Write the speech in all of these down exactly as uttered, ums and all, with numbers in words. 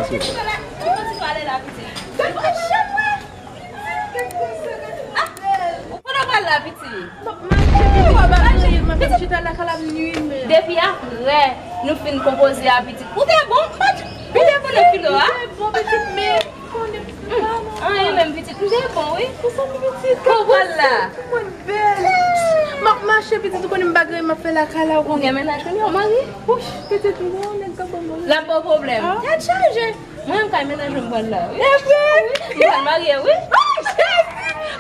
Pitit, ou konn si pale la, pitit. Gad machann mwen. Ah, ou konnen pral la, pitit. Bon, mache, pitit, ou pa bagay, m ap chita lakay la, m nwi, men. Depi apre nou fin konpoze a, pitit. Ou te bon, m pa t, ou te bon nan filo a. Ou te bon, pitit, men, konnen pa non. Anyen menm, pitit, m te bon, wi. Pou sa, pitit, ou pral la. Mwen bèl. M ap mache, pitit, ou konnen m bagay, m ap fè lakay la, ou konnen. Ou gen mennaj kounye a, ou marye? Wouch, pitit, m gen yon nèg k ap ban m manje. L ap ba w pwoblèm. Ah. Tèt chaje. Mwen menm kay mennaj mwen m pral la, wi. Evre? Wi, m pral marye, wi. Oh, Jezi!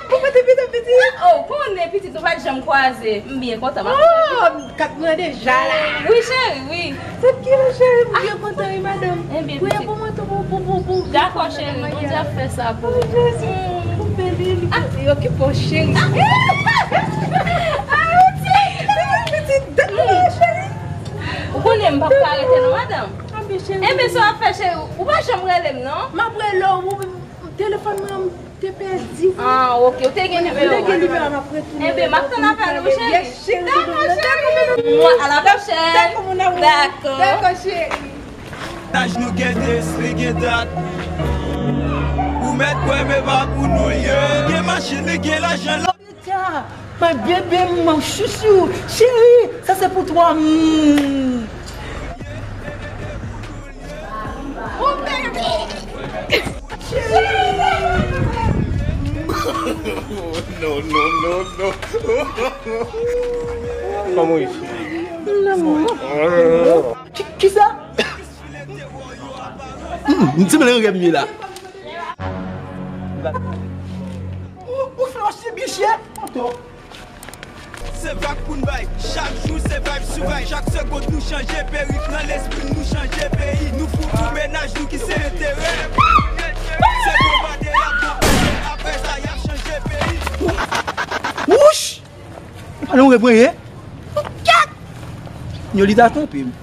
Ou pote pitit, pitit? Oh, konnen pitit, nou pa t janm kwaze. M byen kontan, m ap... Oh, kat mwen deja la. Wi, cheri, wi. Se ki, cheri, m byen kontan, wi, madanm. Enben, pitit. Priye pou mwen tou, pou, pou, pou, pou. Dakò, cheri, Bondye ap fè sa pou ou. Oh, Jezi. Pou bèl, wi, li pote, ok, bon, cheri. Ah, pitit, pitit, dakò, cheri. Ou konnen m p ap ka rete non, madanm. Enben, sa w ap fè, cheri? Ou pa janm rele m, non? M ap rele w, ou, telefòn mwen an, m te pèdi. Ah, ok. Ou te gen nimewo a? M te gen nimewo a, m ap retounen. Enben, m ap tann apèl ou, cheri. Yes, cheri. Dakò, cheri. Mwen, à la prochaine. Dakò, mon amour. Dakò. Dakò, cheri. Laj nou gen de, li gen dat. Ou mèt kwè, men pa pou nou l ye. Gen machin, li gen lajan. Tcha, my baby, mon chouchou, chéri, sa se pou twa. Mm. Oh, baby. Chéri. No, no, no, no. Kòman w ye? Ki, kisa? Mm, m ti mele rèv m ye la. Ou, ou fè yon ti bichè. Se vag pou n bay, chak jou se vibe sou vibe. Chak segond nou chanje perik, nan lespri n nou chanje peyi. Nou fout tou mennaj nou ki se enterè. Se bon batè y ap bon batè, apre sa y ap chanje peyi. Wouch! Alon repranyen. Kèt! Yo li ta twonpe m.